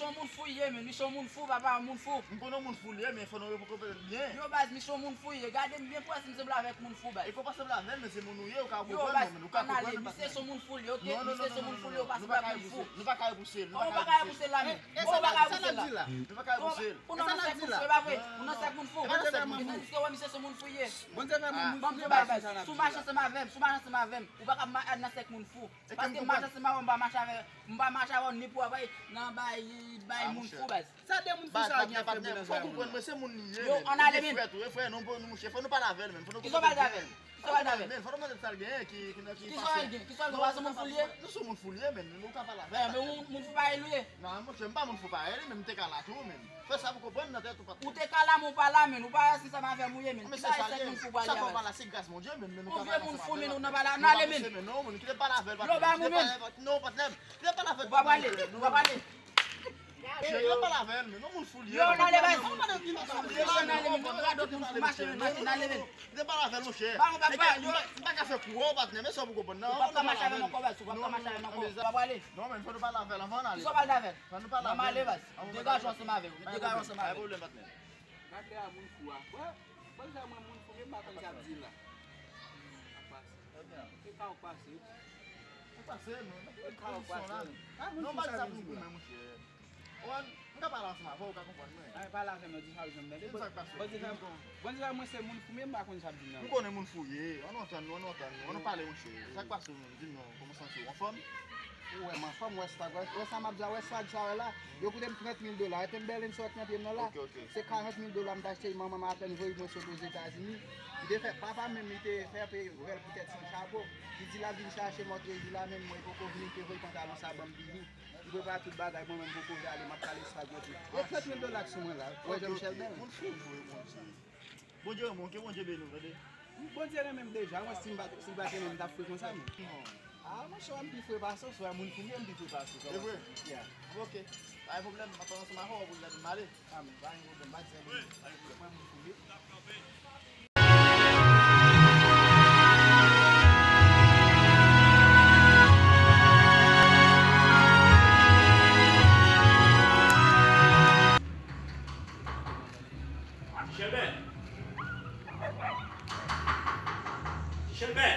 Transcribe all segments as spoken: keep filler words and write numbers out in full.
Yon moun fou ye, men, misye yon moun fou, papa, yon moun fou. M konnen yon moun fou li ye, men fò nou rekonèt byen. Yo, baz, misye yon moun fou ye. Gade m byen près, m sanble avèk moun fou, baz. E fò pa sanble avè l, men se moun ou ye, ou ka konprann mwen, men ou ka konprann mwen, patnè. Misye se yon moun fou li ye, ok? Misye se yon moun fou li ye, ou pa sanble avèk moun fou. Nou pa ka repouse l, nou pa ka repouse l. Ou pa ka repouse l la, men. Ou pa ka repouse l la. Nou pa ka repouse l. Ou nan sèk moun fou, se pa vre? Ou nan sèk moun fou. E pa nan sèk moun fou. Misye se yon moun fou ye. Bondye fè moun fou. Ban m di w bagay, baz. Si w mache ansanm avè m, si w mache ansanm avè m, ou pa ka ma-, al nan sèk moun fou. Paske m mache ansanm avè w, m pa mache avè, m pa mache avè w ni pou w ap al nan bay, bay moun fou, baz. Sa de moun fou sa yo gen ap fè moun nan zòn nan? Fò konprann mwen, se moun li ye, men. Yo, ann ale, men. Frè tou, e frè, non, bon, nou, monchè, fò nou pale avè l, men. Fò nou konprann avè l. Kisa w pale avè l? Kisa w pale avè l? Men, fò nou mande sa l genyen ki, ki, ki pase. Kisa l gen? Kisa l gen? Ou pa se moun fou li ye? Nou se moun fou li ye, men. Nou ka pale avè l. Men, men, moun, moun fou parèy li ye. Non, monchè, m pa moun fou parèy li, men m te ka la tou, men. Fè sa pou konprann nan tèt ou, patnè. Ou te ka la, men ou pa la, men. Ou pa ansanm avè m ou ye, men. Ki bagay sèk moun fou pale a, baz? Sa fè w pa la, se gras Bondye, men, men nou ka pale ansanm avè l, patnè. Ann ale, men. Non, men, kite pale avè l, patnè. Kite pale avè l, patnè. Non, patnè. Kite pale avè l, patnè. Ou pa prale, ou pa prale. Chè, yo pale avè l, men non, moun fou li ye. Yo, n ale, baz. Yo, n ale, men. Yo, radòt moun fou mache, men, mache, n ale, men. Yo pale avè l, monchè. Ba, ou pa prale, yo. M pa ka fè kou, patnè, men sa w pou konprann nan. Ou pa ka mache avè m ankò, baz. Ou pa ka mache avè m ankò. Ou pa prale. Non, men, fò nou pale avè l anvan n ale. Kisa w pale avè l? Fò nou pale avè l. Ann ale, baz. Degaje w ansanm avè l. Degaje w ansanm avè l. Pa gen pwoblèm, patnè. Gade a moun fou a. Wè, bon, sa mwen moun fou, men m pa konn sa ap di la. Ap pase. Ebyen. E ka w pase. Ou pase, non. E ka w pase. Non, m pa di sa pou nou goumen, monchè. Ou wè, m ka pale ansanm avè w, ou ka konprann mwen. Ay, pale avè m, di sa w jwenn, tande. Sa k pase? Bon, di sa, bon, di sa, mwen se moun fou, men m pa konn sa ap di nan. M konnen moun fou ye. Ann antann nou, ann antann nou. Ann pale, monchè. Sa k pase, menm? Di m non, kòman w santi w? Anfòm? Ou wè m anfòm, wè swag, wè, wè sa m ap di a, wè swag sa w wè la. Yo koute m trant mil dola. Epi m bèlen sa w ap nan pye m nan la. Ok, ok. Se karant mil dola m t achte, manman m apèn voye mwen sot Ozetazini. Li te fè, papa m menm, li te fè peye vòl poutèt san chapo. Li di l ap vin chache m, otrè, li di la menm mwen, li poko vini, li te voye pantalon sa ban m vini. Li prepare tout bagay, mwen menm m poko vle ale, m ap pale swag mwen tou. E trant mil dola k sou mwen la. Wè jan m chèlbè. Moun fou, moun fou. Bondye renmen w, ke Bondye beni w, tande. Bondye renmen m deja, mwen si m pa, si m pa te renmen m, m t ap fou konsa, men. Non. Ah, monchè, m pi fre pase w, si w wè moun fou m ye, m pi fre pase w. Se vre? Yeah. Ok. Pa gen pwoblèm, m ap pale ansanm avè w, pou gade m ale. Ah, men, pa gen pwoblèm, pa di anyen. Wi, pa gen pwoblèm. Mwen moun fou m ye. Ti Chèlbè! Ti Chèlbè!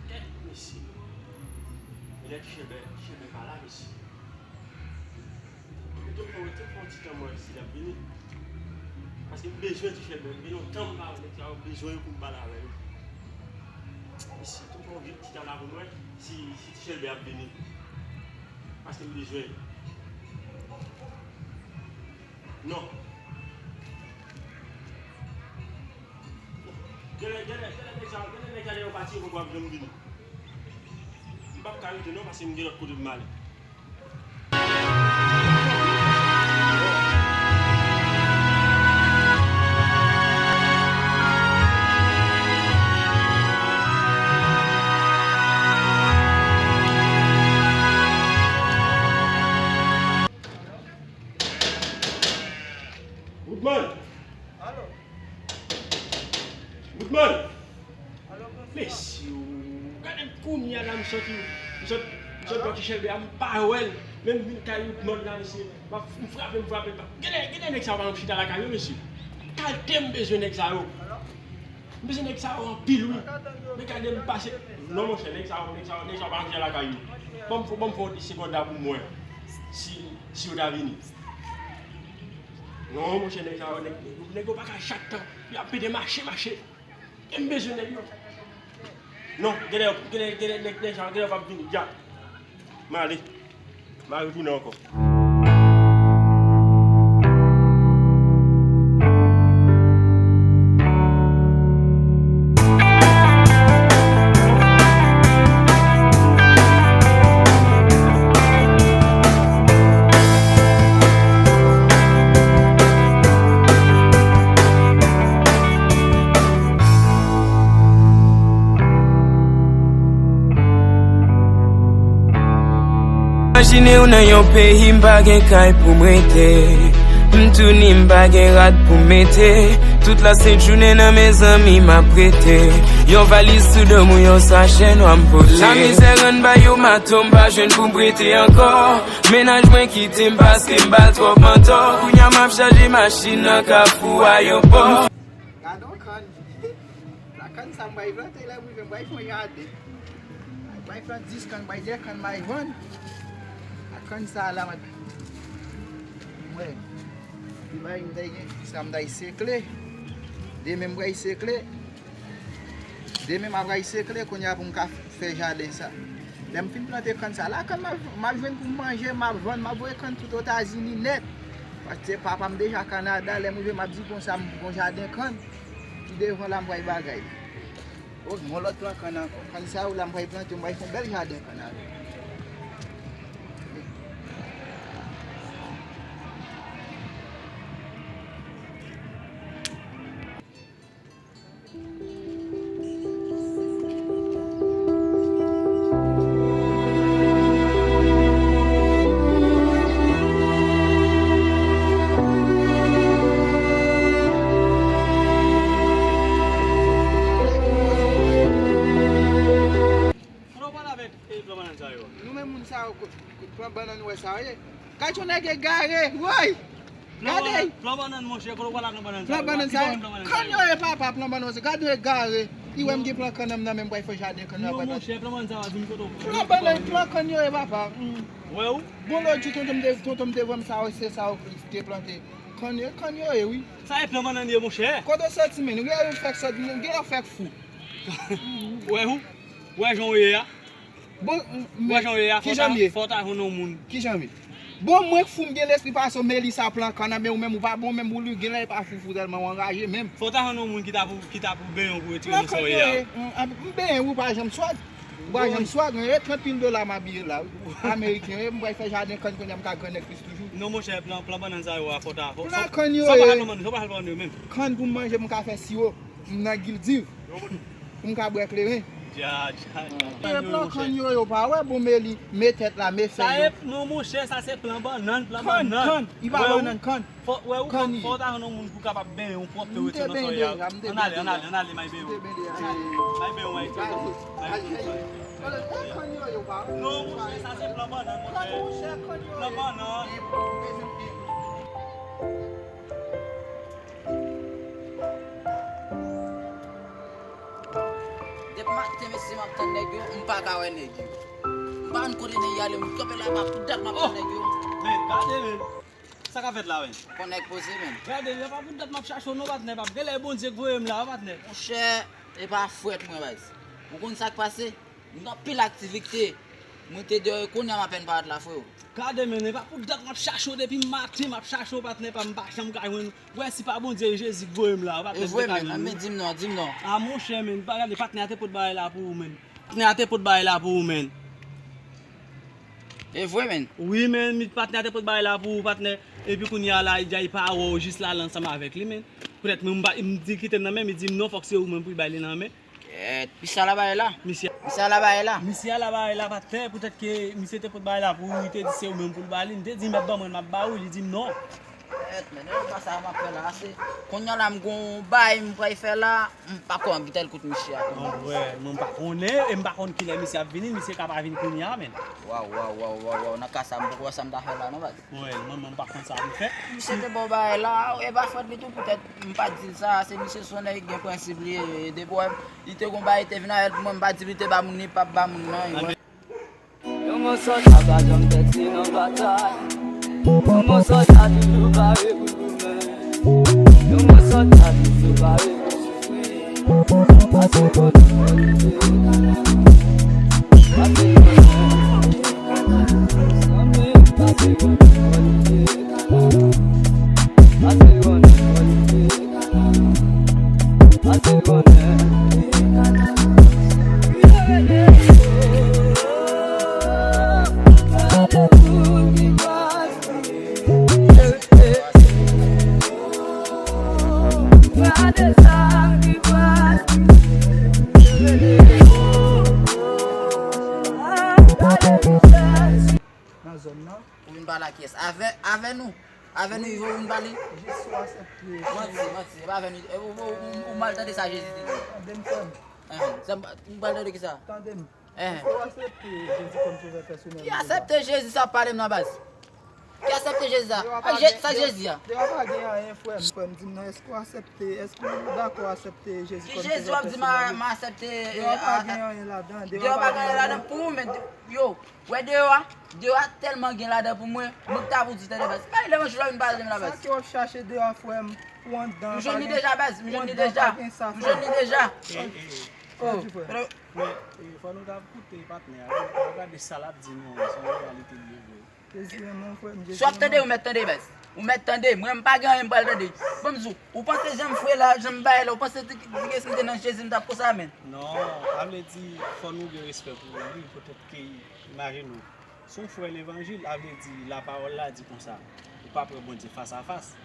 Kèt, mesye. Genlè Ti Chèlbè, Ti Chèlbè pa la, mesye. Mete m fè, mete m fè yon ti tan, m wè si l ap vini. Paske m bezwen Ti Chèlbè, m gen lontan m pa wè nèg sa yo, m bezwen yo pou m pale avè yo. Mesye, mete m fè yon ti tan la pou m wè si, si Ti Chèlbè ap vini. Paske m bezwen. Non. Genlè, genlè, genlè nèg sa, genlè nèg sa yo pati, yo poko ap janm vini. M p ap ka rete non, paske m gen lòt kote pou m ale. Woodman! Alo! Woodman! Alo, bonswa. Mesye, gade m kounye a la, m sòti, m sòti, m sòti bò Ti Chèlbè a, m pa wè l. Men m vin kay Woodman la, mesye. M ap, m frape, m frape. Genlè, genlè nèg sa yo pa janm chita lakay yo, mesye. Kalte m bezwen nèg sa yo. M bezwen nèg sa yo anpil, wi. Men gade m pase. Non, monchè, nèg sa yo, nèg sa yo, nèg sa yo pa janm chita lakay yo. Ban m, ban m fè yon de segond la pou m wè si, si yo ta vini. Non, monchè, nèg sa yo, nèg, nèg yo pa ka chak tan. Y ap pede mache, mache. E m bezwen nèg yo. Non, genlè, genlè, genlè, nèg, nèg sa yo, genlè yo p ap vini, djab. M ale. M a retounen ankò. Imajine w nan yon peyi m pa gen kay pou m rete. M touni m pa gen rad pou m mete. Tout lasent jounen nan men zanmi m ap rete. Yon valiz sou do m ou yon sachè nwa m pote. Lamizè rann ba yo mato, m pa jwenn pou m prete ankò. Mennaj mwen kite m paske m ba l twòp mantò. Kounye a m ap chaje machin nan kafou ayewopò. Gade yon kann. La kann sa m bay plante lè m rive m bay fè yon jaden. Bay fè dis kann, bay de kann bay vann. A kann sa la mwen. Mwen. Li bay m tay gen sa m tay sekle. Demen m bay sekle. Demen m ap bay sekle kounye a pou m ka fè jaden sa. Lè m fin plante kann sa la, kann m ap, m ap jwenn pou m manje, m ap vann, m ap voye kann tout Etazini nèt. Paske papa m deja Kanada, lè m rive m ap di konsa m gon jaden kann ki devan la m pral bagay. O, gon lòt plan kann ankò. Kann sa yo la m pral plante, m pral fè yon bèl jaden kann avè l. Kote w pral avèk, e, plan bannann sa yo? Nou menm moun sa yo, kote plan bannann ou wè sa yo ye? Gad yon nèg egare, woy! Gade! Plan bannann, monchè, kote w pral ak plan bannann sa yo? Plan bannann sa yo? Kann yo ye, papa, plan bannann sa yo. Gad yon egare. Li wè m gen plan kann nan men m, pral fè jaden kann nan. Non, monchè, plan bannann sa yo, di m kote w. Plan bannann, plan kann yo ye, papa. Wè ou? Bon, lòt jou, tonton m te, tonton m te vann m sa yo, se sa yo te plante. Kann yo, kann yo ye, wi. Sa e plan bannann ye, monchè. Kote w soti, menn? Ou gen lè w fèk soti, ou gen lè w fèk fou. Wè ou? Wè jan w ye a? Bon, m, m, wè jan w ye a, fò w ta, fò w ta jwenn yon moun. Kijan m ye? Bon, mwen k fou, m gen lespri pase w, Melisa plan kann nan, men ou menm ou pa bon, menm ou li gen lè pa foufou tèlman w anraje menm. Fò w ta jwenn yon moun ki ta pou, ki ta pou benyen w pou retire nan sa w ye a. M, m benyen wi, ou pa janm swag. Ou pa janm swag, e trant mil dola m abiye la wi. Ameriken, e m pral fè jaden kann kounye a m ka grannèg plis toujou. Non, monchè, plan, plan bannann sa yo a, fò w ta, fò, plan kann yo ye. Sa w pa ka plan bannann, sa w pa ka plan yo menm. Kann pou m manje, m ka fè siwo. M nan Gildiv. Pou m ka bwè kleren. Dja, dja, dja. E plan kann yo, yo pa wè bon, Meli, me tèt la, me fèy yo. Sa e, non, monchè, sa se plan bannann, plan bannann. Kann, kann, li pa bannann, kann. Fò, wè ou, fò, fò w ta jwenn yon moun pou kapab benyen w pwòpte w retire nan sa w ye a. Ann ale, ann ale, ann ale, m al benyen w. Ann ale, m al benyen w, m al benyen w. Non, monchè, sa se plan bannann, monchè. Plan bannann. Depi maten, mesye, m ap tann nèg yo, m pa ka wè nèg yo. M pa konn kote nèg yo ale, m kanpe la, e pa pou dat m ap tann nèg yo. Men, gade, men. Sa k ap fèt la, men? Kon nèg poze, men. Gade, e pa pou dat m ap chache w non, patnè, pap. Genlè e Bondye k voye m la, patnè. Monchè, e pa frèt mwen, baz. Ou konn sa k pase? M gen anpil aktivite. Mwen te deyò, e kounye a m apèn parèt la, freo. Gade, men, e pa pou dat m ap chache w depi maten, m ap chache w, patnè, pa m pa janm ka jwenn ou. Wè, si pa Bondye, e Jezi k voye m la, patnè, m te ka jwenn ou. E vre, men, men, di m non, di m non. A, monchè, men, pa gade, patnè a te pot bagay la pou ou, men. Patnè a te pot bagay la pou ou, men. E vre, men. Wi, men, mi, patnè a te pot bagay la pou ou, patnè. Epi kounye a la, li di a, li pa wè w jis la, la ansanm avèk li, men. Poutèt mwen, m ba, m di kite l nan men, li di m non, fòk se ou menm pou li bay li nan men. Kèt, misye a la bagay la. Misye. Misye a la bagay la. Misye a la bagay la, patnè, poutèt ke misye te pot bagay la pou ou, li te di se ou menm pou l ba li. M te di, mèt ban mwen, m ap ba ou, li di m non. Kèt, men, e pa sa m ap fè la, se kounye a la, m gon bagay m pral fè la, m pa konn ki tèl kout misye a. An vrè, mwen m pa konnen, e m pa konn kilè misye ap vini, misye ka pa vin kounye a, men. Waw, waw, waw, waw, waw, nan ka sa, m poko wè sa m ta fè la, non, baz. Wi, mwen, mwen pa konn sa pou fè. Misye te ba w bagay la, e pa fòt li tou, poutèt m pa t di l sa, se misye se yon nèg ki gen prensip li ye, depi w wè li te gon bagay, li te vin avè l pou mwen, m pa t di li te ba moun, li p ap ba moun, non. Yon mòso ta pa janm pèdi nan batay, yon mòso ta toujou pare pou goumen, yon mòso ta toujou pare pou soufri. Pase konnen fò leve kanal. Pase konnen fò leve kanal. Sanble pase konnen fò leve kanal. Pase konnen fò leve kanal. Pase konnen fò leve kanal. Gade moun ki pase. Nan zòn nan. Ou vin pale ak kiyès? Avè, avè nou. Avè nou rive ou vin pale? Jis ou aksepte. Manti, manti. E pa avè nou. E, ou, ou, ou, ou mal tande sa Jezi te di. Tande m, frè m. Enhen. Sa m, m pral tande ki sa? Tande m. Enhen. Èske ou aksepte Jezi kòm sovè pèsonèl ou deja? Ki aksepte Jezi sa w ap pale m nan baz? Ki aksepte Jezi sa? Dewa pa gen, sa Jezi a? Dewa pa gen anyen, frè m, frè m, di m non, èske ou aksepte, èske ou dakò aksepte Jezi kòm sovè pèsonèl ou? Ki Jezi w ap di m a, m aksepte? Dewa pa gen anyen ladan, dewa pa gen anyen ladan pou ou, men yo, wè deyò a, deyò a tèlman gen ladan pou mwen, mwen ki ta pou di tande baz. Bay levanjil la vin pale de m la baz. Sa ke w ap chache deyò a, frè m, ou anndan. M jwenn li deja baz, m jwenn li deja. M jwenn li deja. Oh, men, e, fò nou ta koute patnè a, nou gade sa l ap di nou an, se yon reyalite li ye vre. Jezi renmen w, frè m, Jezi renmen w. Si w ap tande, ou mèt tande baz. Ou mèt tande, mwen m pa gen anyen m pral tande. Ban m di w, ou panse jan m fre la, jan m bay la, ou panse ti, ti, ti, si m te nan Jezi m t ap konsa menm? Non, sa vle di fò nou gen respè pou li, petèt ke, imajine w, si w frè levanjil, sa vle di lapawòl la di konsa, ou pa p wè Bondye fas a fas.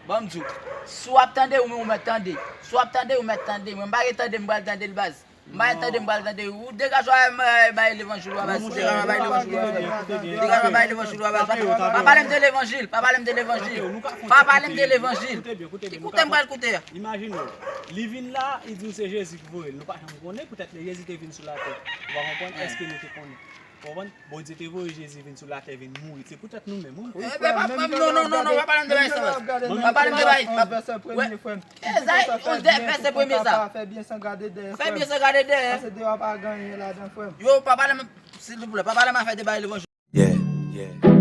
Ban m di w, si w ap tande, ou, ou mèt tande. Si w ap tande, ou mèt tande. Mwen m pa gen tande m pral tande l baz. M pa gen tande m pral tande. Ou degaje w, bay, bay levanjil ou a baz. Degaje w, bay levanjil ou a baz. Degaje w, bay levanjil ou a baz. Pa pale m de levanjil, pa pale m de levanjil. Pa pale m de levanjil. Ki koute m pral koute a? Imajine w, li vin la, li di w se Jezi ki voye l. Nou pa janm konnen, petèt lè Jezi te vin sou latè. Ou pa konprann? Èske nou te konnen? Ou konprann? Bondye te voye Jezi vin sou latè, vin mouri. Se poutèt nou menm, wi. Eh, pa, pa, non, non, non, non, pa pale m de bagay sa. Pa pale m de bagay. Vèsè premye, frè m. Ezayi onz, vèsè premye sa. Fè byen san gade dèyè, frè m. Fè byen san gade dèyè. Paske deyò a pa gen anyen ladan, frè m. Yo, pa pale m, silvouplè, pa pale m afè de bay levanjil. Yeah, yeah.